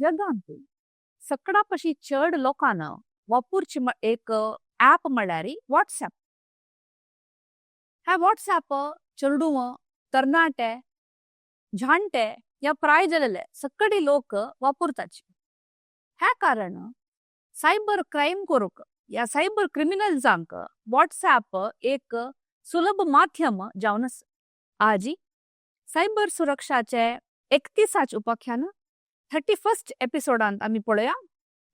जगांत सगळ्या पशी चड लोकांना वापरची एक ॲप म्हळ्यार व्हॉट्सॲप. हे व्हॉट्सॲप चेडूं, तरणाटे, जाणटे या प्राय जाल्ले सगळे लोक वापरताची. ह्या कारण सायबर क्रायम करूक या सायबर क्रिमिनल्सांक व्हॉट्सॲप एक सुलभ माध्यम जावन आसा. आजी सायबर सुरक्षाचे 31 उपाख्यान 31st एपिसोडांत आमी पळोवया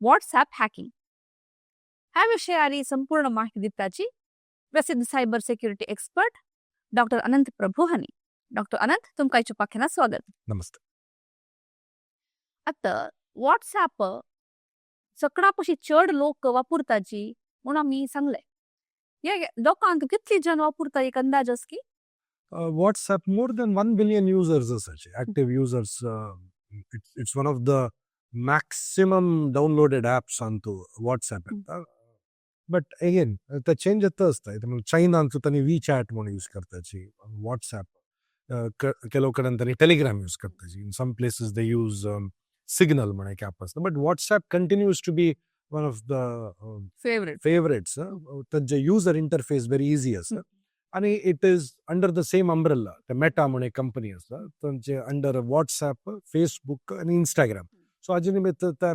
व्हॉट्सॲप हॅकिंग. ह्या विशयारी संपूर्ण माहिती दिताची प्रसिद्ध cyber security expert doctor Anant Prabhu हांणी. डॉक्टर अनंत, तुमकां आयच्या उपाख्यानात स्वागत. नमस्ते. आता व्हॉट्सॲप सगळ्या पशी चड लोक वापरताची म्हणून आमी सांगले. हे लोकांक कितली जण वापरता, एक अंदाज आसा की? WhatsApp more than 1 billion users असाचे, active users. It's one of the maximum downloaded apps अंतू WhatsApp. But again ते चेंज येत आसता. चायनांत तांणी we chat म्हणून यूज करताची व्हॉट्सॅप, ಕೆಲವು ಕಡೆ तांणी टेलिग्राम यूज करताची, in some places they use Signal म्हणून एक ॲप आसता, but WhatsApp continues to be one of the favourite. Favourites. तांचे युजर इंटरफेस व्हेरी इझी आसा आणि it is under the same umbrella. ते मेटा म्हणून एक कंपनी आसा, तांचे अंडर व्हॉट्सॅप, फेसबूक आनी इंस्टाग्राम. सो हाजे निमित्त ते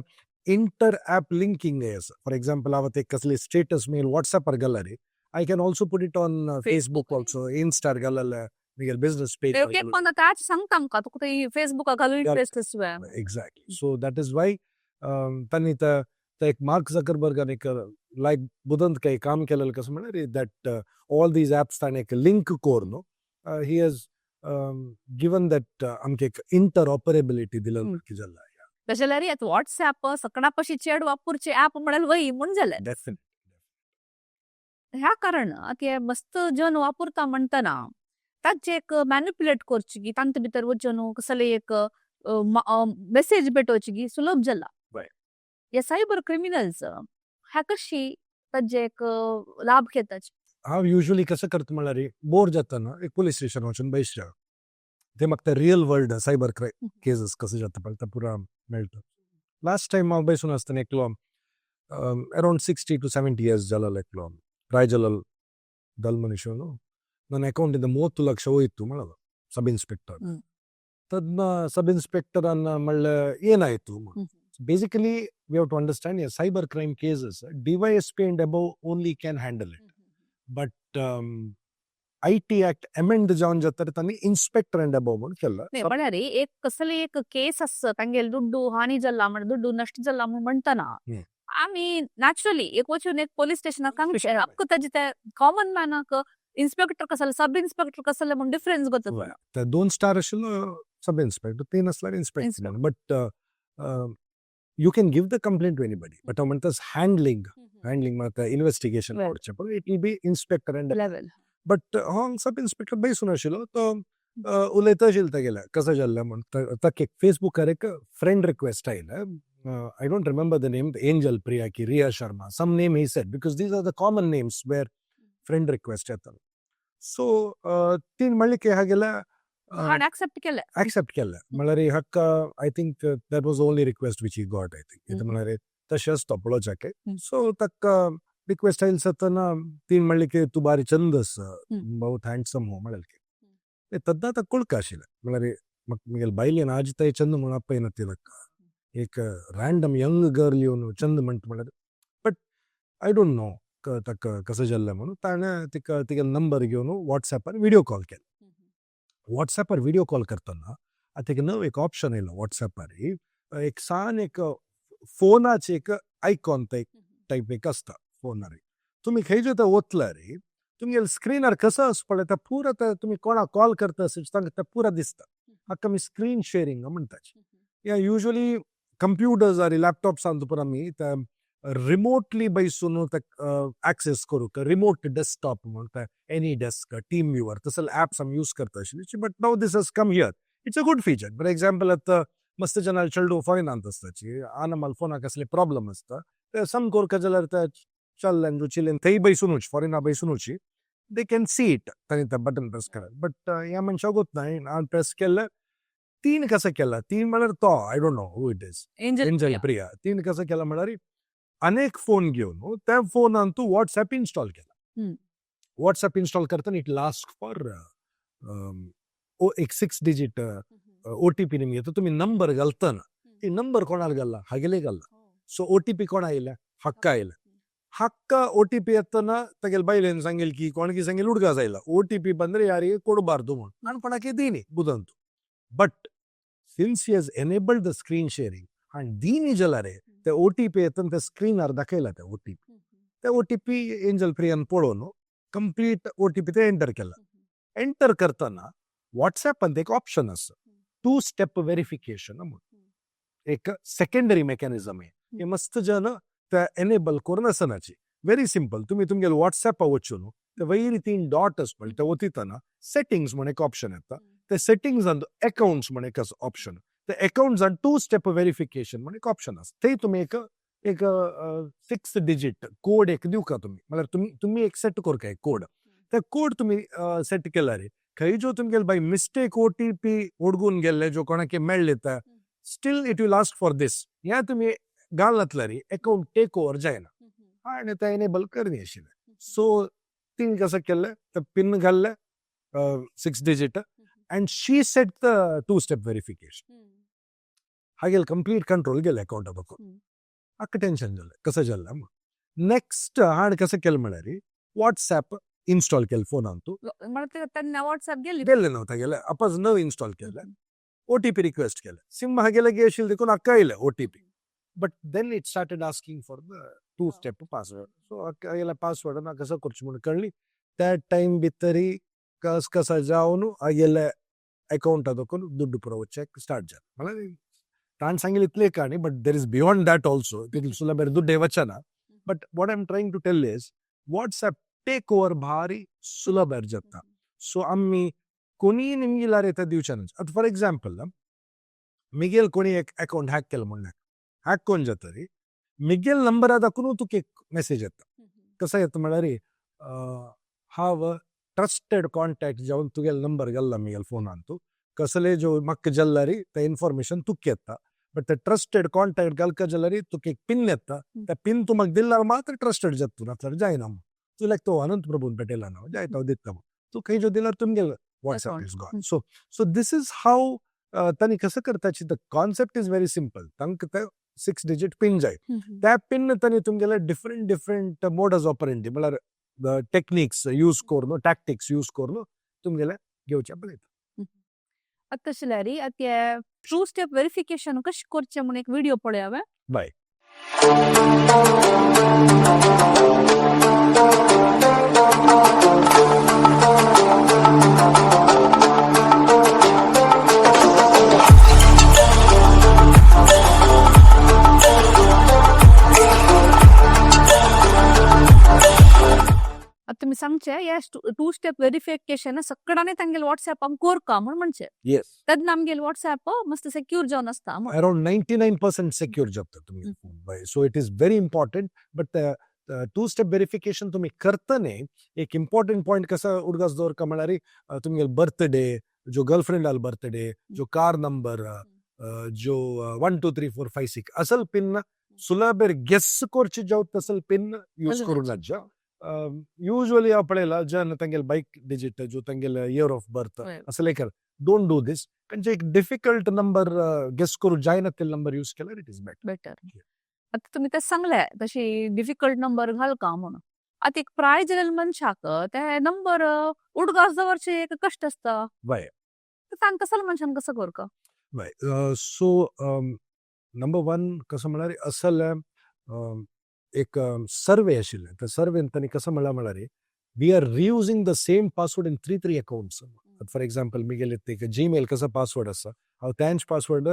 इंटर ॲप लिंकिंग आसा. फॉर एक्झाम्पल, हांव ते कसले स्टेटस मेल व्हॉट्सॅपार घालल्यार, I can also put it on Facebook also. इन्स्टार घालल्यार मुगेल बिझनस पेज. एक पण ताच सांगता आमकां, तुका ते फेसबुका घालून इंटरेस्ट आसुया. Exactly. So that is why तांणी ते एक मार्क झकरबर्गान एक लायक बुदंत काही काम केलेलं कसं म्हळ्यार that all these apps ताणें एक लिंक करून he has given that आमकां एक इंटर ऑपरेबिलिटी दिलेलं कितें जाला. तशें जाल्यार आतां व्हॉट्सॅप सगळ्या पशी चड वापरचे ॲप म्हळ्यार वय म्हूण जालें. डेफिनेटली. ह्या कारण आतां हे मस्त जन वापरता म्हणटना ताचे एक मॅनिप्युलेट करची की तांचे भितर वचून कसले एक मेसेज पेटोवची की सुलभ जाला. हे सायबर क्रिमिनल्स ह्या कशी ताजे एक लाभ घेताची? हांव युजली कसं करता म्हळ्यार, बोर जाता एक पोलीस स्टेशन वचून बैसता, ते म्हाका real world cyber crime cases कसं जाता पळय ते पुरा मेळटा. लास्ट टायम हांव बैसून आसतना एकलो अरावंड 60 टू 70 इयर्स जालेलो एकलो प्राय जालेलो दल मनुष्य, ನನ್ನ ಅಕೌಂಟಿಂದ 30 ಲಕ್ಷ ಹೋಯಿತು म्हणलो ಸಬ್ ಇನ್ಸ್ಪೆಕ್ಟರ್. ತದ್ನ ಸಬ್ ಇನ್ಸ್ಪೆಕ್ಟರ್ ಅನ್ನ ಮಳ್ಳೆ ಏನಾಯ್ತು? Basically, we have to understand, cyber crime cases, DYSP and above only can handle it, but IT Act amend जावन जाता तांणी इन्स्पेक्टर अँड अबोव म्हणून केला. न्ही, म्हळ्यार एक कसले एक केस आसा, तांगेले दुड्डू हानी जाला म्हण, दुड्डू नश्ट जाला म्हूण म्हणटना आमी नॅचरली एक वचून एक पोलीस स्टेशनाक सांगचे. आमकां ताजे ते कॉमन मॅनाक इन्स्पेक्टर कसले, सब इन्स्पेक्टर कसले म्हूण डिफरन्स गोत. ते दोन स्टार आशिल्लो सब इन्स्पेक्टर, तीन आसल्यार inspector, but you can give the complaint to anybody, but हांव म्हणटा हँडलिंग, हँडलिंग म्हणटा इन्व्हेस्टिगेशन करचें पळय, it will be inspector and level. But हांव सब इन्स्पेक्टर बैसून आशिल्लो, तो उलयता आशिल्लो तेगेले कसं जाल्लें म्हूण. ताका एक फेसबुकार एक फ्रेंड रिक्वेस्ट आयलें. I don't remember the name, Angel Priya की Riya Sharma, some name he said, because these are the common names where friend request येता. सो तीन म्हणलें की हागेले हाणें एक्सेप्ट केलें. एक्सेप्ट केलें म्हळ्यार हाका I think that was only request which he got, I think. कितें म्हळ्यार तशेंच तो पळोवच्याक. सो ताका रिक्वेस्ट आयली जातना तीन म्हणलें की तूं बारी चंद आसा, बहुत हँडसम हो म्हणलें की. तद्दां ताका कुळका आशिल्लें, म्हळ्यार म्हाका मुगेले बायलेन आजी ताई चंद म्हणून आपयना ती ताका एक रँडम यंग गर्ल येवन चंद म्हणटा म्हळ्यार. बट I don't know ताका कसं जाल्लें म्हणून, ताणें तिका तिगेलो नंबर घेवन वॉट्सॅपार व्हिडियो कॉल केलो. वॉट्सॅपार व्हिडियो कॉल करतना आतां एक नवो एक ऑप्शन येयलो वॉट्सॅपार, एक सान एक फोनाचे एक आयकॉन टायप एक आसता फोनार. तुमी खंय जे वतल्यार तुमगेले स्क्रिनार कसो आसा पळय, ते पुरा ते तुमी कोणाक कॉल करता आसत तांकां ते पुरा दिसता. हाका आमी स्क्रीन शेरींग म्हणटात. या युजली कंप्युटर्स आनी लॅपटॉप्सान पुरा आमी ते रिमोटली बैसून ते एक्सेस करूंक रिमोट डेस्कटॉप म्हणटा, एनी डेस्क, टीम व्यूवर, तसले ॲप्स आमी यूज करता आशिल्ली, but now this has come here. It's a good feature. For example, आतां मस्त जाणां चेडूं फॉरेनांत आसताची, आना फोनाक कसले प्रॉब्लम आसता, ते सम करका जाल्यार ते चल्ल्यान चिलेन थंय बैसुनूच, फॉरेना बैसुनूच they can see it. तांणी ते बटन प्रेस केलें, बट ह्या मनशाक ना, हांवें प्रेस केल्लें. तीन कसं केला, तीन म्हळ्यार तो I don't know who it is. Angel. Angel Priya. तीन कसं केला म्हळ्यार अनेक फोन घेवन त्या फोनान तूं वॉट्सॅप इन्स्टॉल केला. वॉट्सॅप इन्स्टॉल करतना it ask for एक सिक्स डिजीट ओटीपी निमगे. तो तुमी नंबर घालतना ती नंबर कोणाक घालला? हागेले घालला. सो ओटीपी कोणा आयल्या? हक्का आयला. ಹಕ್ಕ ಓಟಿಪಿ ಎತ್ತನ ತಗೆಲ್ ಬೈಲೇನು ಸಂಗಿಲ್ ಕಿ ಕೊಣಗಿ ಸಂಗಿಲ್ ಹುಡುಗ ಇಲ್ಲ. ಓಟಿಪಿ ಬಂದ್ರೆ ಯಾರಿಗೆ ಕೊಡಬಾರ್ದು. ನಾನು ಕೊಣಕ್ಕೆ ದೀನಿ ಬುದಂತು. But since he has enabled the screen sharing and ದೀನಿ ಜಲಾರೆ ते ओटीपी येतन ते स्क्रीनार दाखयला ते ओटीपी. ते ओटीपी एंजल प्रियान पळोवन कंप्लीट ओटीपी ते एंटर केला. एंटर करतना व्हॉट्सॅपांत एक ऑप्शन आसा, टू स्टेप व्हेरिफिकेशन म्हणून एक सेकंडरी मेकॅनिझम आहे. हे मस्त जन ते एनेबल करून आसनाची. Very simple. तुमी तुमगेले व्हॉट्सॅपा वचून ते वयर तीन डॉट आसा पळय, ते वतितना सेटिंग्स म्हण एक ऑप्शन येता. ते सेटिंग्सान अकाउंट्स म्हण एक ऑप्शन. ते अकाउंट्सान टू स्टेप व्हेरिफिकेशन म्हण एक ऑप्शन आसा. ते तुमी एक एक सिक्स डिजीट कोड एक दिवका तुमी, म्हळ्यार तुमी तुमी एक सेट करका एक कोड. ते कोड तुमी सेट केला रे, खंय जो तुमगेले बाय मिस्टेक ओटीपी ओडगून गेल्ले जो कोणाक मेळ्ळे ते, still it will ask for this. ह्या तुमी घालनातल्यार अकाउंट टेक ओवर जायना आनी ते एनेबल करनी आशिल्लें. सो तिणें कसं केलें, ते पिन घाल्ले six digit and she set the two step verification. हागेल complete control गेले अकाउंटा बघून. अक्का टेन्शन जालें, कसं जालें. नेक्स्ट हाणें कसं केलें म्हळ्यार व्हॉट्सॅप इन्स्टॉल केलें फोनान तूं. म्हणजे त्यांना व्हॉट्सअप गेली. गेल्ले न्हू, तागेले आपज नव इन्स्टॉल केलें. ओटीपी रिक्वेस्ट केलें. सिम हागेले आशिल्लें देखून हाका आयलें OTP, but then it started asking for the two step password. So हागेले पासवर्ड म्हाका कसो करचें म्हणून कळ्ळी. त्या टायम भितरी कस कसा जावन हागेले अकाउंटा दाखोवन दुड्डू पुरो वचेक स्टार्ट जालें. म्हळ्यार ताणें सांगिल्लें इतलें काणी, but there is beyond that also. तितलें सुलभ दुड्डे वचना, but what I am trying to tell is WhatsApp take over भारी सुलभ जाता. सो आमी कोणीय निमगिलार येता दिवचे न्हय. आतां फॉर एग्जाम्पल, मिगेल कोणी एक अकाउंट हॅक केलो म्हणून, हॅक कोण जाता रे, मिगेल नंबरा दाखोवन तुका एक मेसेज येता. कसो येता म्हळ्यार, हांव ट्रस्टेड कॉन्टॅक्ट जावन तुगेलो नंबर घालला मिगेल फोनान. तूं कसले जो म्हाका जाल्यार ते इन्फॉर्मेशन तुका येता, बट ते ट्रस्टेड कॉन्टॅक्ट घालका जाल्यार तुका एक पिन येता. ते पिन तूं म्हाका दिल्यार मात्र ट्रस्टेड जाता तूं, नाल्यार जायना. तूं लायक तो अनंत प्रभून पेटयला ना जायता हांव दिता. तूं खंय जो दिल्यार तुमगेलो WhatsApp Account. Is gone. So this is how तांणी कसं करताची. The concept is very simple. तांकां ते सिक्स डिजीट पिन जाय. त्या पिन तांणी तुमगेले डिफरंट डिफरंट मोडस ऑपरेंडी, म्हळ्यार टेक्निक्स यूज करून, टॅक्टिक्स यूज करून तुमगेले घेवचे पळयता. आतां तशें जाल्यार आतां ते टू स्टेप व्हेरिफिकेशन कशें करचें म्हूण एक व्हिडिओ पळोवया हांवें. बाय. आतां तुमी सांगचें हे टू स्टेप व्हेरिफिकेशन सगळ्यांनी तांगेले व्हॉट्सॅप आमी कोरका म्हूण म्हणचें. येस. तेन्ना आमगेले व्हॉट्सॅप मस्त सेक्यूर जावन आसता म्हूण. अराउंड 99% सेक्युअर जाता तुमगे phone. Bye. So it is very important, but two step verification तुम्ही करतने एक इम्पॉर्टंट पॉइंट कसा उडगास दवरका म्हळ्यार, तुमगेले बर्थडे, जो गर्लफ्रेंडाल बर्थडे, जो कार नंबर, जो 1 2 3 4 5 6 असल पिन सुलभ गेस करचे जावं तसल पिन यूज करू नाजा. युजुअली हांव पळयला जन तांगेले बायक डिजीट, जो तांगेले इयर ऑफ बर्थ असं लेकर. Don't do this. म्हणजे एक डिफिकल्ट नंबर, गेस करू जायना ते नंबर यूज केल्यार it is better. Better. आतां तुमी तें सांगलें तशी डिफिकल्ट नंबर घालका म्हणून. आतां एक प्राय जालेल्या मनशाक ते नंबर उडगास दवरचे एक कश्ट आसता. तर तांकां कसलो मनशान कसो करका? वय. सो नंबर वन कसं म्हळ्यार, असल एक सर्वे आशिल्लें. त्या सर्वेन तांणी कसं म्हणलां म्हळ्यार, we are reusing the same password in three three accounts. For example, मिगेले ते जीमेल कसो पासवर्ड आसा, हांव तेंच पासवर्ड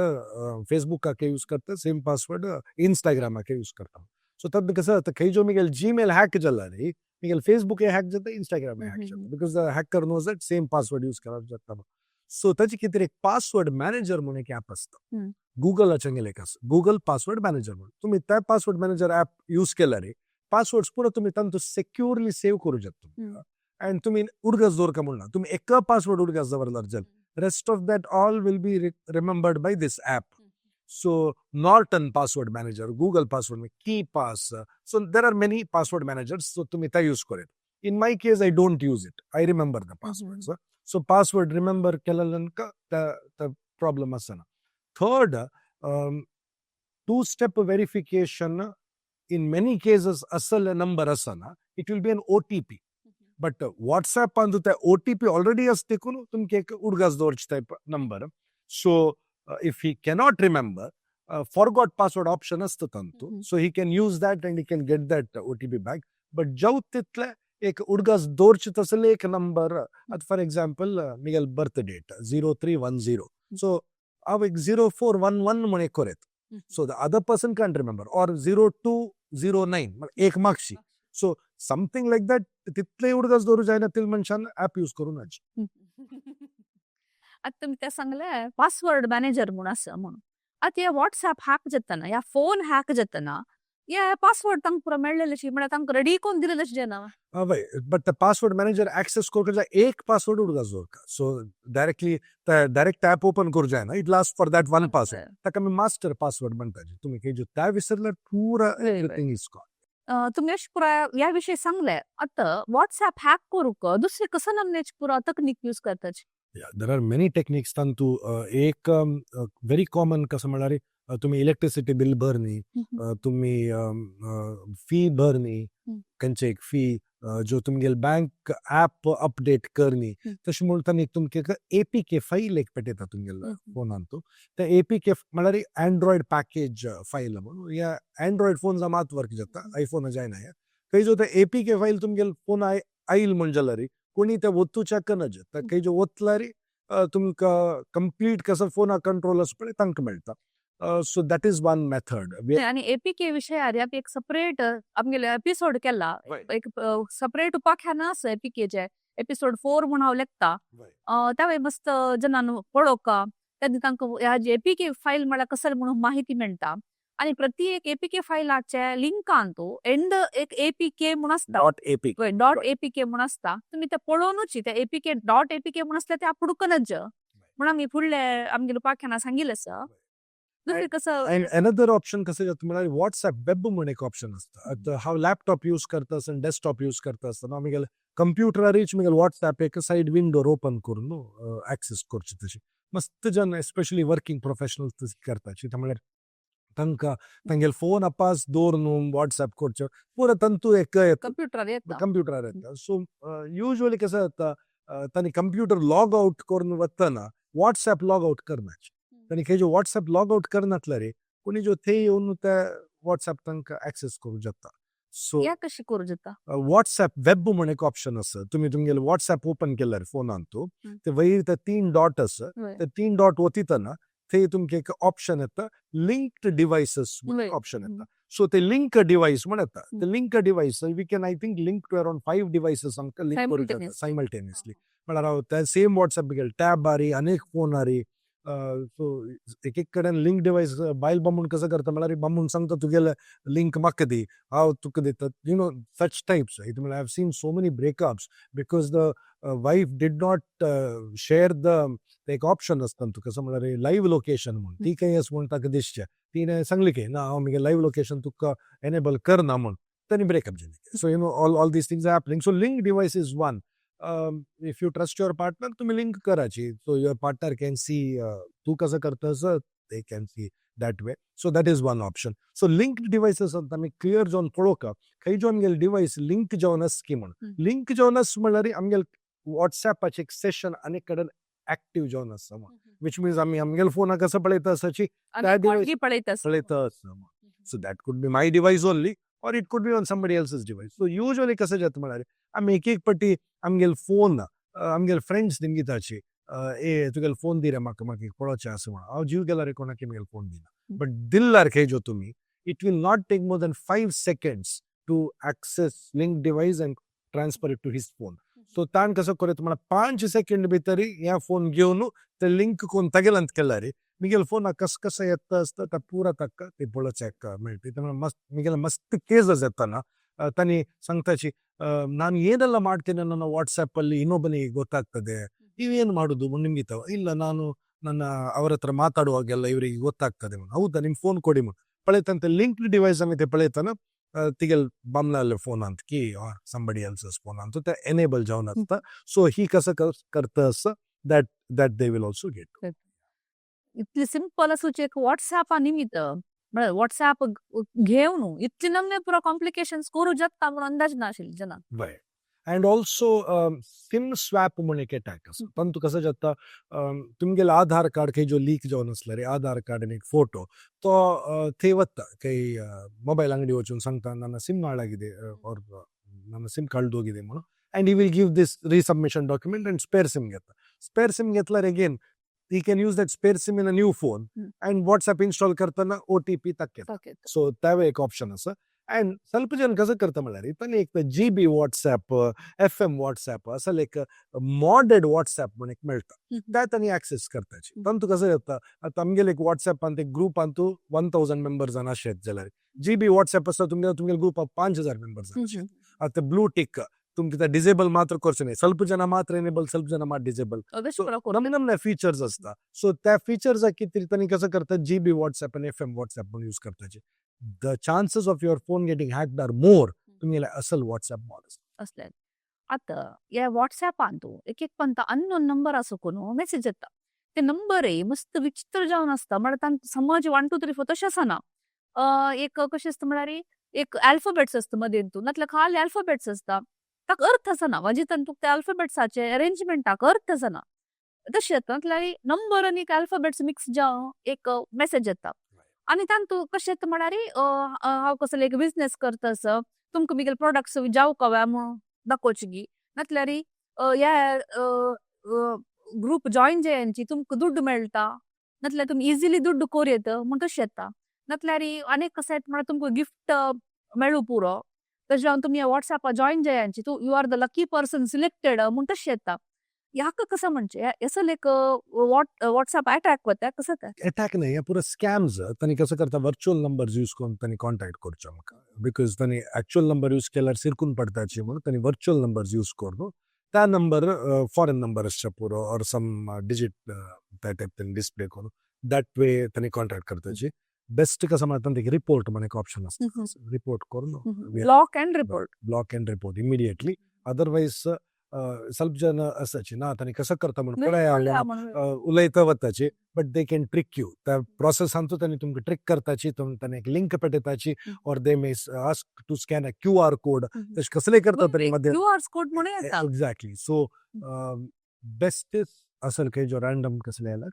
फेसबुकाक यूज करता, सेम पासवर्ड इंस्टाग्रामाक यूज करता. सो तातूंत कसं जाता, खंय जो मिगेल जीमेल हॅक जाला न्ही, मिगेल फेसबूक हॅक जाता, इंस्टाग्राम हॅक जाता, because the hacker knows that same password use करप जाता. सो ताचे खातीर एक पासवर्ड मॅनेजर म्हणून एक ॲप आसता. गुगलाचें एक आसा, गुगल पासवर्ड मॅनेजर म्हणून. तुमी त्या पासवर्ड मॅनेजर ॲप यूज केल्यार पासवर्ड्स पुरो तुमी तांतू सेक्युअरली सेव्ह करू शकता. अँड तुमी उडगास दवरका म्हणना, तुमी एका पासवर्ड उडगास दवरल्यार जालें. Rest of that all will be remembered by this app. So Norton password manager, Google password, KeePass, so there are many password managers. So तुम्ही त्या यूज करेल. In my case, I don't use it. I remember the password. So password remember केल्यानंतर त्या problem आसना. Third, two step verification. In many cases असल number आसना, it will be an OTP, but WhatsApp ते OTP already आसता देखून तुमकां एक उडगास दवरचे type number. So if he cannot remember, forgot password option आसता तांतू. So he can use that and he can get that OTP back. But जाव तितले एक उडगास दवरचे तसले एक नंबर. आतां for example, Miguel birth date 0310, so हांव एक 0411 म्हण एक कोरेत. So the other person can't remember, or 0209, एक मागशी. So something like that. तितले उडगास दवरूं जायना तितले मनशान ऍप यूज करूं नाच. आतां तुमी ते सांगले पासवर्ड मॅनेजर म्हूण आसा म्हणून. आतां हे वॉट्सॅप हॅक जातना या फोन हॅक जातना हे पासवर्ड तांकां पुरो मेळ्ळेलेशी, म्हळ्यार तांकां रेडी कोन्न दिलेलेशें जायना. हय, but the password manager access करूंक जाय एक पासवर्ड उडगास दवरता. So directly direct app open करूं जायना. It last for that one password. ताका आमी मास्टर पासवर्ड म्हणटा. तुमी खंय त्या विसरल्यार पुरा एवरीथींग is gone. तुमी अशें पुरा ह्या विशयी सांगले. आतां वॉट्सॅप हॅक करूंक दुसरे कसो नमनेच पुरा तकनीक यूज करताची? There are many techniques तांतू. एक व्हेरी कॉमन कसं म्हळ्यार, तुमी इलेक्ट्रिसिटी बिल भरणी, तुमी फी भरणी, खंयचे एक फी जो तुमगेल बँक ऍप अपडेट करणी. तशें म्हणून तांणी तुमकां एपीके फायल एक पेटयता तुमगेल फोनान. तूं ते एपीके म्हळ्यार अँड्रॉयड पॅकेज फायल म्हणून. ह्या अँड्रॉयड फोन मात वर्क जाता, आयफोन जायना. ह्या खंय जो ते एपीके फायल तुमगेल फोन आयल म्हण जाल्यार कोणी ते वचूच्याक नज. खंय जो वतल्यार तुमकां कंप्लीट कसो फोना कंट्रोल आसा पळय तांकां मेळटा. So that is one method. आणि एपीके विशयार एक सेपरेट आमगेले एपिसोड केला. एक सेपरेट उपाख्यान आसा एपीकेचे, एपिसोड 4 म्हूण हांव लेखता. त्यावेळी मस्त जनान पळोवका तेन्ना तांकां ह्या एपीके फायल म्हळ्यार कसले म्हणून माहिती मेळटा. आणि प्रति एक एपीके फायलाचे लिंकान तो एंड एक एपीके म्हूण आसता. Dot AP. Dot APK म्हूण आसता. तुमी ते पळोवनूच ते एपीके डॉट एपीके म्हूण आसता ते आपडूकनच म्हणून आमी फुडले आमगेले उपाख्याना सांगिल्लें आसा. दुसरें कसं? अनदर ऑप्शन कसं जाता म्हळ्यार, व्हॉट्सॅप वेब म्हूण एक ऑप्शन आसता. आतां हांव लॅपटॉप यूज करता आसतना, डेस्कटॉप यूज करता आसतना, आमगेले कंप्युटरारूच म्हगेले व्हॉट्सॅप एक सायड विंडोर ओपन करून न्हू एक्सेस करचे. तशें मस्त जन, एस्पेशली वर्किंग प्रोफेशनल, तशें करता. म्हळ्यार तांकां तांगेले फोन अपास दवरून व्हॉट्सॅप करचें पुरो तंतू एक कंप्युटरार येता. कंप्युटरार येता. सो युजली कसं जाता, तांणी कंप्युटर लॉग आउट करून वतना व्हॉट्सॅप लॉग आउट करनाचे. तांणी खंय व्हॉट्सॅप लॉग आउट करनातले रे कोणी जो थंय येवन ते व्हॉट्सॅप तांकां एक्सेस करूं जाता. सो या कशी करूं जाता? व्हॉट्सॅप वेब म्हूण एक ऑप्शन आसा. तुमी तुमगेले व्हॉट्सॅप ओपन केल्यार फोनान तूं ते वयर ते तीन डॉट आसा. ते तीन डॉट वतितना थंय तुमकां एक ऑप्शन येता, लिंक्ड डिवायसीस ऑप्शन येता. सो ते लिंक डिवायस म्हण येता. ते link device, we can, I think, link to around five devices आमकां लिंक करूं जाता सायमल्टेनियसली. म्हळ्यार हांव ते सेम व्हॉट्सॅप गेले टॅब आरी अनेक फोन आरी. सो एक एक कडेन लिंक डिवायस बायल बामूण कसं करता म्हळ्यार, बामूण सांगता, तुगेले लिंक म्हाका दी, हांव तुका दिता, such types. म्हळ्यार I have seen so many breakups because the wife did not share the एक ऑप्शन आसता तुका कसं म्हळ्यार लायव्ह लोकेशन म्हूण. ती खंय आसा म्हूण ताका दिसचें. तिणें सांगली की ना, हांव म्हगे लायव्ह लोकेशन तुका एनेबल करना म्हूण. तांणी ब्रेकअप जाली. So all these things are happening. So link device is one. If you trust your partner, तुम्ही लिंक करायची, so your partner can see तू कसं करतस, they can see that way. So that is one option. So link devices आमी clear जावन पळोवका खंय जो आमगेले डिवायस लिंक जावन आसा की म्हण. लिंक जावन आसा म्हणल्यार आमगेले वॉट्सॅपाचे एक सेशन आनीक कडेन एक्टीव जावन आसा म्हण, which means आमी आमगेले फोनाक कसं पळयता आसाची त्या device पळयता. पळयता आसा. So that could be my device only or it could be on somebody else's device. So usually कसं जाता म्हळ्यार, आमी एक एक पट्टी आमगेले फोन आमगेले फ्रेंड्स निमगिताची, ए तुगेले फोन दी रे म्हाका, म्हाका पळोवचें आसा म्हणून. हांव जीव गेल्यार कोणाक म्हगेले फोन दिना. बट दिल्यार खंय जो तुमी, it will not take more than 5 seconds to access link device and transfer it to his phone. So ताण कसं करत म्हळ्यार, 5 सेकंड भितर ह्या फोन घेवन ते लिंक कोण तगेलंत केल्यार मिगेल फोन कस कसं येता आसता ता पुरा ताका ते पळोवच्याक मेळटा. त्यामुळे मस्त मिगेल मस्त केसस येताना ತಾನಿ ಸಂಗ್ತಾಚಿ, ನಾನು ಏನೆಲ್ಲ ಮಾಡ್ತೇನೆ ನನ್ನ ವಾಟ್ಸಪ್ ಅಲ್ಲಿ ಇನ್ನೊಬ್ಬನಿಗೆ ಗೊತ್ತಾಗ್ತದೆ. ಇವೇನು ಮಾಡುದು ನಿಮ್ಗೆ? ಇಲ್ಲ, ನಾನು ನನ್ನ ಅವರ ಹತ್ರ ಮಾತಾಡುವಾಗೆಲ್ಲ ಇವರಿಗೆ ಗೊತ್ತಾಗ್ತದೆ. ಹೌದಾ, ನಿಮ್ ಫೋನ್ ಕೊಡಿ. ಪಳೆತಂತೆ ಲಿಂಕ್ಡ್ ಡಿವೈಸ್ ಅಮಿತೆ ಪಳೆತನ ತಿಗೆಲ್ ಬಾಮಲಾಲೆ फोन ಅಂತ की ऑर समबडी एल्स's फोन ಅಂತ ते एनेबल जावन आसता. सो ही कसं करता असं that they will also get. इतली सिंपल आसूची एक व्हॉट्सॅपा निमित्त, म्हळ्यार व्हॉट्सॅप घेवन इतली नमने पुरो कॉम्प्लिकेशन्स करूं जाता म्हणून अंदाज नाशिल्ले जनाक. वय, अँड ऑल्सो सिम स्वॅप म्हणून एक अटॅक आसा. पण तूं कसं जाता, तुमगेले आधार कार्ड खंय जो लीक जावन आसल्यार, आधार कार्ड आनी एक फोटो तो थंय वता, खंय मोबायल ಅಂಗಡಿ वचून सांगता, ನನ್ನ ಸಿಮ್ ಹಾಳಾಗಿದೆ ಆರ್ ನನ್ನ ಸಿಮ್ ಕಳ್ದು ಹೋಗಿದೆ म्हणून, and he will give this resubmission document and spare SIM घेता. स्पेअर सिम घेतल्यार again he can use that spare SIM in a new phone and WhatsApp install करताना ओटीपी ताक. सो त्यावे एक option आसा. And ಸ್ವಲ್ಪ जन कसं करता म्हणल्यार, तांणी एक जीबी व्हॉट्सॅप, एफएम व्हॉट्सॅप, असं एक मॉडेड व्हॉट्सॅप म्हणून एक मेळटा. त्या तांणी ऍक्सेस करताची. तांतू कसं जाता, आतां आमगेले एक व्हॉट्सॅपांत एक ग्रुपांतू 1000 मेंबर्सान आशेत जाल्यार, जीबी व्हॉट्सॅप आसा, तुमगे तुमगेले ग्रुपाक 5000 मेंबर्स. आतां ब्लू टिक तुमकां डिसेबल मात्र करचें न्ही, ಸ್ವಲ್ಪ जन मात्र एनेबल, ಸ್ವಲ್ಪ जन मात्र डिसेबल. अशें करून नमने नमने फीचर्स असता. सो त्या फीचर्साक कितें तांणी कसं करतात, जीबी व्हॉट्सॅप आनी एफएम व्हॉट्सॅप म्हणून यूज करताचे. The chances of your phone getting hacked are more तुमगेले असल व्हॉट्सॅप मॉड. असले आतां ह्या व्हॉट्सॅपांतू एक एक पंता अननोन नंबर आसो कोण मेसेज येता. ते नंबरय मस्त विचित्र जावन आसता. म्हळ्यार तांकां समज 1 2 3 4 तशें आसना. एक कशें आसता म्हळ्यार, एक अल्फाबेट्स आसता मदेंतू, नातल्यार खाली अल्फाबेट्स आसता. ताका अर्थ आसना. वाजितान तुका त्या अल्फाबेट्साचे अरेंजमेंटाक अर्थ आसना. तशें येता, नातल्यार नंबर आनी अल्फाबेट्स मिक्स जावन एक मेसेज येता. आनी तांतू कशें येता म्हळ्यार, हांव कसले एक बिजनेस करता आसा, तुमकां मुगेले प्रोडक्ट्स जावंक हव्या म्हूण दाखोवचे गी, नातल्यार ह्या ग्रुप जॉयन जायांची तुमकां दुड्ड मेळटा, नातल्यार तुमी इजिली दुड्ड कोर येता म्हूण तशें येता. नातल्यार आनीक कशें येता म्हळ्यार, तुमकां गिफ्ट मेळूं पुरो, तशें जावन तुमी व्हॉट्सॅपार जॉयन जायांची, तूं you are the lucky person selected म्हूण तशें येता. ह्याका कसं म्हणजे असं एक व्हॉट्सॅप अटॅक वता कसं ते? अटॅक नाही, हे पुरो स्कॅम्स. तांणी कसं करता, वर्च्युअल नंबर्स यूज करून तांणी कॉन्टॅक्ट करचो आमकां, because तांणी एक्चुअल नंबर यूज केल्यार सिरकून पडताची म्हणून तांणी वर्च्युअल नंबर्स यूज करून, त्या नंबर फॉरेन नंबर आसचे पुरो ऑर सम डिजीट त्या टायप तांणी डिस्प्ले करून that way तांणी कॉन्टॅक्ट करताची. बेस्ट कसं म्हणटा, एक रिपोर्ट म्हणून एक ऑप्शन आसता, रिपोर्ट करून block and report. Block and report immediately. Otherwise ಸ್ವಲ್ಪ ಜನ आसाची ना, तांणी कसं करता म्हणून पळय उलयता वताची, but they can trick you. त्या प्रोसेसांतू तांणी तुमकां ट्रिक करताची. तांणी एक link पेटयताची or they may ask to scan a QR code. तशें कसलेय करता तरी मध्ये. क्यू आर कोड म्हणून येता. एक्झॅक्टली. सो बेस्ट is असल काही जो रॅन्डम कसले आयला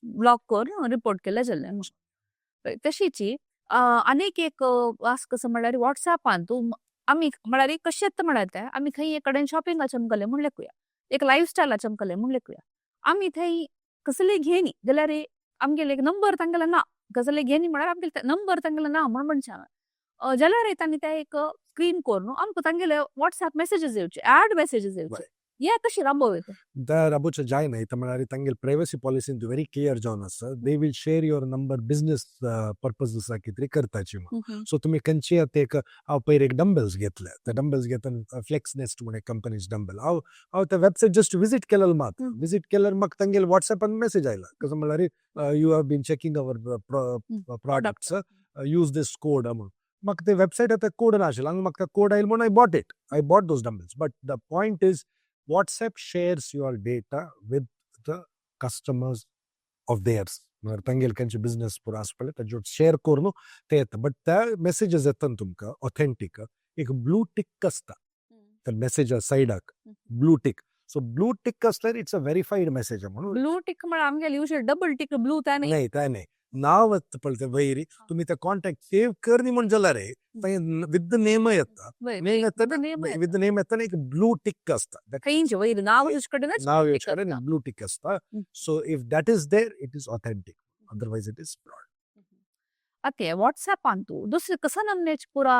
ब्लॉक करून रिपोर्ट केले जाल्यार. तशीची आनीक एक आस कसं म्हणल्यार, व्हॉट्सॅपान तूं आमी म्हळ्यार कशें येता म्हळ्यार, ते आमी खंय एक कडेन शॉपिंगाक चमकले म्हूण लेखुया, एक लायफस्टायला चमकले म्हूण लेखुया, आमी थंय कसली घेनी जाल्यार आमगेले एक नंबर तांगेले ना. कसले घेनी म्हळ्यार आमगेले नंबर तांगेले ना म्हूण म्हणचे हांवें, जाल्यार तांणी ते एक स्क्रीन करून आमकां तांगेले व्हॉट्सॅप मेसेजीस येवचे, ऍड मेसेजीस येवचे. हे कशी राबोवं येता? त्या राबोवचें जायना. इथं म्हळ्यार तांगेले प्रायव्हसी पॉलिसी व्हेरी क्लियर जावन आसा. They will share your number business purpose कितें करताची म्हणून. सो तुमी खंयची आतां एक हांव पयर एक डंबल्स घेतले. ते डंबल्स घेतना फ्लेक्स नेस्ट म्हणून एक कंपनीज डंबल, हांव हांव त्या वेबसायट जस्ट विजीट केलेलो मात. विजीट केल्यार म्हाका तांगेले व्हॉट्सॅपान मेसेज आयला. कसो म्हळ्यार, "You have been checking our products, use this code" म्हणून. म्हाका ते वेबसायट आतां कोड नाशिल्लो. हांगा म्हाका कोड आयलो म्हणून I bought it, I bought those dumbbells. But the point is, WhatsApp shares your data with the customers of theirs. म्हळ्यार तांगेले खंयचे बिजनेस पुरो आसा पळय, ताजेर शेअर करून ते येता. बट त्या मेसेजीस येता न्हू तुमकां ऑथेंटीक, एक ब्लू टिक आसता त्या मेसेजा सायडाक, blue tick. So blue tick आसल्यार it's a verified message म्हणून. ब्लू टिक म्हळ्यार आमगेले युजल डबल टिक ब्लू त्या न्ही? नाही, काय नाही. नाव येता पळय ते वयर. तुमी ते कॉन्टॅक्ट सेव करनी म्हण जाल्यार थंय विथ the name येता. नेम येता. Name. With the name येतना एक ब्लू टिक आसता. खंयचे वयर नाव येवचे कडेनच नाव tick येवचे कडेन आसता. ब्लू टिक आसता. So if that is there, it is authentic, otherwise it is fraud. आतां व्हॉट्सॅपांतू दुसरे कसं नमनेच पुरा,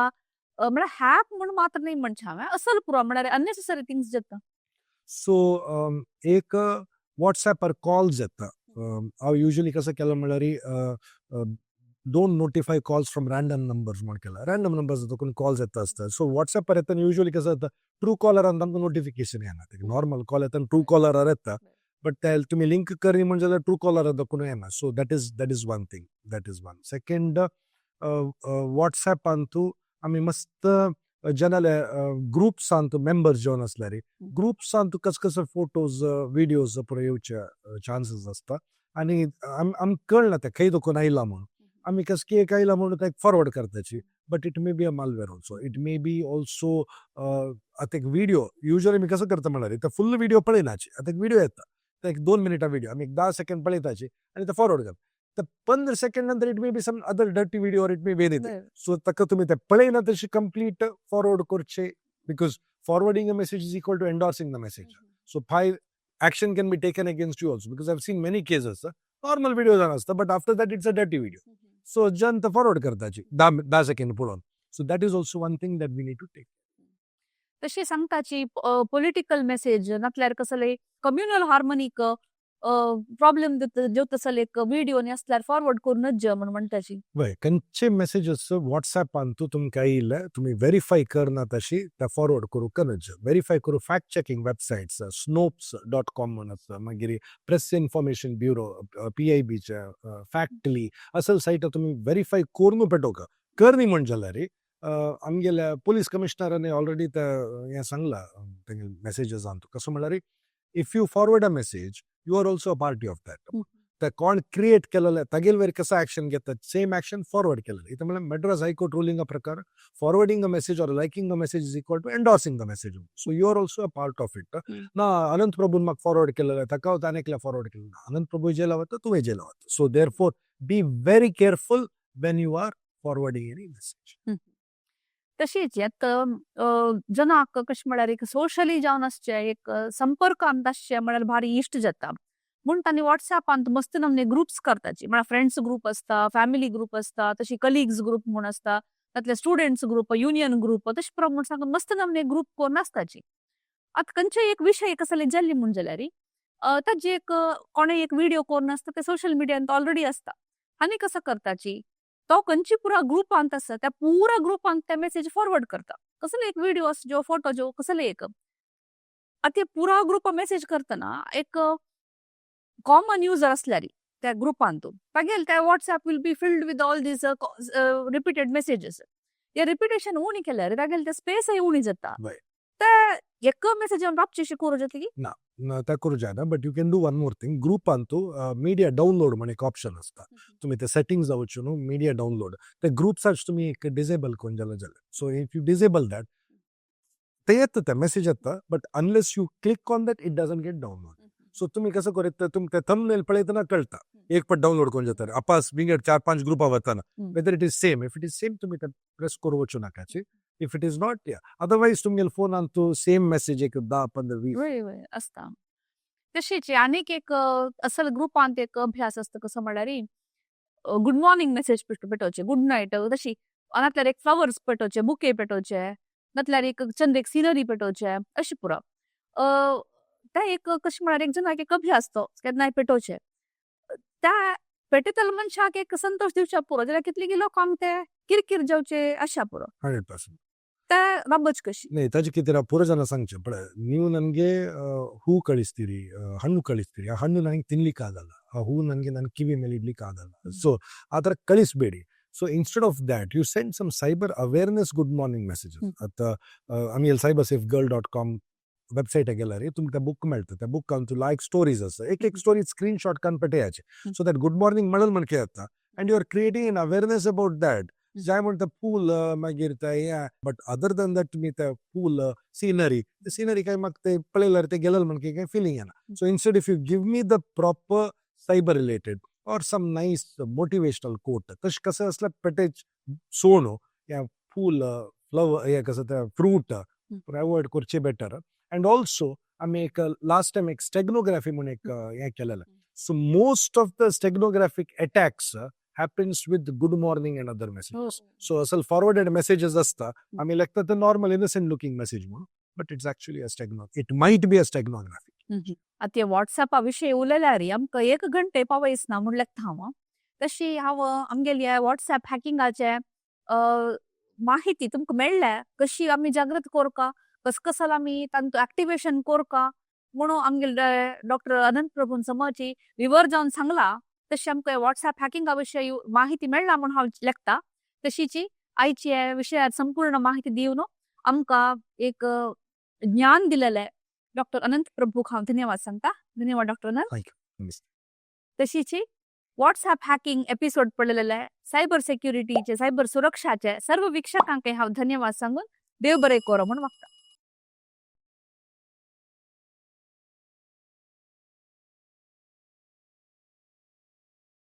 म्हळ्यार हॅक म्हूण मात्र न्ही म्हणचे हांवें, असल पुरा म्हळ्यार अननेसेसरी थिंग्स जाता. सो एक व्हॉट्सॅपार कॉल्स येता. हांव युजली कसं केलां म्हळ्यार, "Don't notify calls from random numbers" म्हण केला. रँडम नंबर्स कोण कॉल्स येता आसता. सो व्हॉट्सॅपार येतना युजली कसं जाता, ट्रू कॉलरान तांकां नोटिफिकेशन येना. नॉर्मल कॉल येतना ट्रू कॉलरार येता. बट ते तुमी लिंक करी म्हण जाल्यार ट्रू कॉलर दाखोवन येना. So that is one thing, that is one. Second, वॉट्सॅपांतू आमी मस्त जनाले ग्रुप्सांत मेंबर्स जावन आसल्यार ग्रुप्सांत कस कस फोटोज, विडियोज पुरो येवचे चान्सीस आसता आनी आम कळना ते खंय दाखोवन आयला म्हणून. आमी कसकी एक आयला म्हणून ते forward करताची, but it may be a malware also, it may be also. आतां एक विडियो युजली आमी कसो करता म्हणल्यार ते फुल विडियो पळयनाची. आतां एक विडियो येता, ते एक 2 मिनटां विडियो आमी एक 10 सेकंड पळयताची आनी ते फॉरवर्ड करता. ते 15 सेकंड नंतर it may be some other dirty video or it may be anything. So ताका तुमी ते पळयना तशी कंप्लीट फॉरवर्ड करचे, because forwarding a message is equal to endorsing the message. So five action can be taken against you also, because I've seen many cases. Normal video जावन आसता, but after that it's a dirty video. So जन ते forward करताची 10 10 second पळोवन. So that is also one thing that we need to take. तशी सांगताची, political message नातल्यार कसले communal हार्मनीक problem जेवता तसले एक video आसल्यार फॉरवर्ड करूनच जे म्हण म्हणटाची. वय, खंयचे मेसेजीस वॉट्सॅपान तुमकां येयले, तुमी व्हेरीफाय करना तशी ते फॉरवर्ड करूंक नज. व्हेरीफाय करूं fact checking websites, Snopes.com म्हूण आसा, मागीर प्रेस इन्फॉर्मेशन ब्युरो, पीआयबीचे फॅक्टली असल सायट तुमी व्हेरीफाय करून पेटोवका. करनी म्हण जाल्यार आमगेल्या पोलीस कमिशनरांनी ऑलरेडी ते हें सांगला तेंगे मेसेजीसान. कसो म्हणल्यार, if you forward a message, you are also a party of that. ते कोण क्रिएट केलेले तागेल वयर कसं ऍक्शन घेतात, सेम ऍक्शन फॉरवर्ड केलेले. इथं म्हणल्यार मद्रास हायकोर्ट रुलिंगा प्रकार, forwarding a message or liking a message is equal to endorsing the message, so you are also a part of it. ना अनंत प्रभून म्हाका फॉरवर्ड केलेले, ताका ताणें एकल्या फॉरवर्ड केलें, अनंत प्रभू जेला वता, तुवें जेला वता. So therefore be very careful when you are forwarding any message. तशीच आतां जनाक कशें म्हळ्यार एक सोशली जावन आसचे, एक संपर्कांत आसचे म्हळ्यार भारी इश्ट जाता म्हूण तांणी वॉट्सॅपांत मस्त नमने ग्रुप्स करताची. म्हळ्यार फ्रेंड्स ग्रुप आसता, फॅमिली ग्रुप आसता, तशी कलिग्स ग्रुप म्हूण आसता, तातले स्टुडंट्स ग्रुप, युनियन ग्रुप, तशें प्रमाण सांगून मस्त नमने ग्रुप करून आसताची. आतां खंयचेय एक विशय कसले जाल्ली म्हूण जाल्यार ताजी एक कोणें एक व्हिडिओ करून आसता, ते सोशल मिडियांत ऑलरेडी आसता. आनी कसो करताची, तो खंयची पुरा ग्रुपांत आसा, त्या पुरा ग्रुपांत ते मेसेज फॉरवर्ड करता. कसले एक व्हिडिओ जो, फोटो जो, कसले एक. आतां पुरा ग्रुप मेसेज करतना एक कॉमन युजर असल्यार त्या ग्रुपांत तागेल त्या WhatsApp will be filled with all these repeated messages. हे रिपिटेशन उणी केल्यार तागेल ते स्पेसय उणी जाता. ते एक मेसेज राबची करूं जातली? ना, त्या करूं जायना, but you can do one more thing. ग्रुपांतू media download म्हण एक ऑप्शन आसता. तुमी ते सेटिंग्स वचून न्हू मिडिया डावनलोड, ते ग्रुप्साच तुमी एक डिसेबल करून जाल्यार जालें. So if you disable that, ते येता, ते मेसेज येता, but unless you click on that, it doesn't get download. So तुमी कसं करीत, तुमकां ते थंबनेल पळयतना कळटा, एक पट डावनलोड करून जाता आपास विंगड चार पांच ग्रुपा वतना whether it is same. If it is same, तुमी ते प्रेस करूं वचूं नाकाची. If it is not, yeah, otherwise तुमगेले फोनान तूं सेम मेसेज एक 10, 15, 20 वय वय आसता. तशीच आनीक एक असल ग्रुपांत एक अभ्यास आसता. कसो म्हणल्यार, गुड मॉर्निंग मेसेज पेटोवचे, गुड नायट तशी, नातल्यार एक फ्लावर्स पेटोवचे, बुके पेटोवचे, नातल्यार एक चंद एक सिनरी पेटोवचे, अशें पुरो. ते एक कशें म्हळ्यार एक जनाक एक अभ्यास, तो केन्नाय पेटोवचे. त्या पेटयतल्या मनशाक एक संतोश दिवच्या पुरो, जाल्यार कितली लोकांक ते किरकीर जावचे अशा पुरो. 100%. ते राबच कशी. न्ही, ताजे कितें ಪೂರ ಜನ सांगचें, ಪಳय, ನೀವು ನನಗೆ ಹೂ ಕಳಿಸ್ತೀರಿ, ಹಣ್ಣು ಕಳಿಸ್ತೀರಿ. ಆ ಹಣ್ಣು ನನಗೆ ತಿನ್ಲಿಕ್ಕೆ ಆಗಲ್ಲ, ಆ ಹೂ ನನಗೆ ನನ್ನ ಕಿವಿ ಮೇಲೆ ಇಡ್ಲಿಕ್ಕೆ ಆಗಲ್ಲ. ಸೊ ಆ ಥರ ಕಳಿಸ್ಬೇಡಿ. So instead of that, you send some cyber awareness good morning messages. आता आमी cybersafegirl.com वेबसायट गेल्यार तुमकां बूक मेळटा. त्या बुकान तूं लायक स्टोरीज आसा, एक एक स्टोरी स्क्रीनशॉट काडून पेटयाचे, सो that good morning म्हणल म्हणके येता and you are creating an awareness about that. जाय म्हणटा फूल, मागीर ते हें, बट अदर दॅन that तुमी ते फूल, सिनरी, ते सिनरी काय म्हाका ते पळयल्यार ते गेलेल म्हणके काय फिलींग येना. So instead, if you give me the proper cyber related or some nice motivational quote, तशें कसं असल्यार पेटेच सोण या फूल, फ्लवर, हे कसं ते फ्रूट अवॉयड करचे बेटर. अँड ऑल्सो आमी एक लास्ट टायम एक स्टेग्नोग्राफी म्हूण एक हें केलेलें. So most of the steganographic attacks happens with good morning and other messages. So असल फॉरवर्डेड मेसेजेस असता, आमी लेखता ते नॉर्मल इनोसंट लुकींग मेसेज म्हणून, but it's actually a stegano it might be a steganography. आतां वॉट्सॅपा विशयी उलयल्यार आमकां एक घंटे पावयस ना म्हूण लेखता हांव. तशी हांव आमगेली वॉट्सॅप हॅकिंगाचे माहिती तुमकां मेळ्ळ्या, कशी आमी जागृत करका, कस कसल आमी तांतू एक्टिवेशन करका. म्हणून आमगेले डॉक्टर अनंत प्रभून समची विवर जावन सांगला, तशी आमकां व्हॉट्सॅप हॅकिंगा विशय माहिती मेळ्ळा म्हूण हांव लेखता. तशीची आयची ह्या विशयार संपूर्ण माहिती दिवन आमकां एक ज्ञान दिलेलें डॉक्टर अनंत प्रभूक हांव धन्यवाद सांगता. धन्यवाद डॉक्टर अनंत. Thank you. तशीची व्हॉट्सॅप हॅकिंग एपिसोड पडलेले, सायबर सेक्युरिटीचे, सायबर सुरक्षाचे सर्व वीक्षकांक हांव धन्यवाद सांगून देव बरें करो म्हूण मागता.